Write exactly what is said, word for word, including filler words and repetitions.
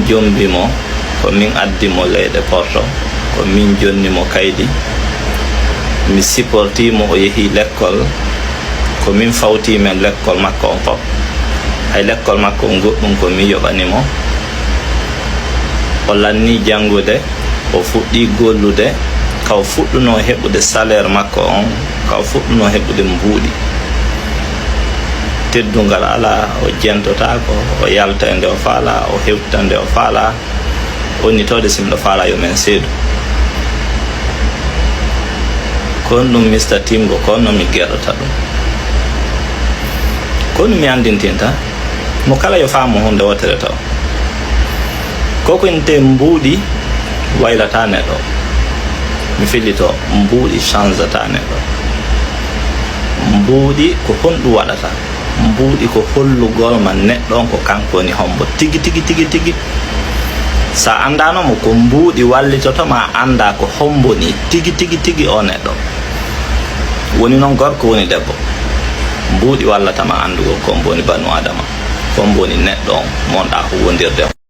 Jombi mo, ko min addi mo leyɗe Porto, ko min jonni mo kaydi. Mi siporti mo, o yehi lekkol, ko min fawti men lekkol makko on fof. Hay lekkol makko on goɗɗum ko min yoɓani mo. O lanni janngude, o fuɗɗi gollude, ka o fuɗɗunoo heɓude salaire makko on, ka o fuɗɗunoo heɓude mbuuɗi. Teddungal alaa, o jentotaako, o yalta e nde o faalaa, o hewta nde o faalaa. Onnitoode si miɗo faalaa yo men seedu. Ko honɗum Mister Timbo, ko honno mi geɗota ɗum? Ko honɗum mi anndintinta? Mo kala yo faamu huunde wootere taw. Ko ko intee mbuuɗi waylataa neɗɗo. Mi fillito, mbuuɗi changeataa neɗɗo. Mbuuɗi ko honɗum waɗata? Mbuuɗi ko hollugol ma neɗɗo on ko kanko woni hombo tigi, tigi, tigi, tigi. Sa anndaano mo, ko mbuuɗi wallitoto ma annda ko hombo ni tigi, tigi, tigi o neɗɗo. Woni noon gorko, woni debbo. Mbuuɗi wallata ma anndugol ko hombo woni banu Adama, ko hombo woni neɗɗo on mo wonɗa huwwondirde on.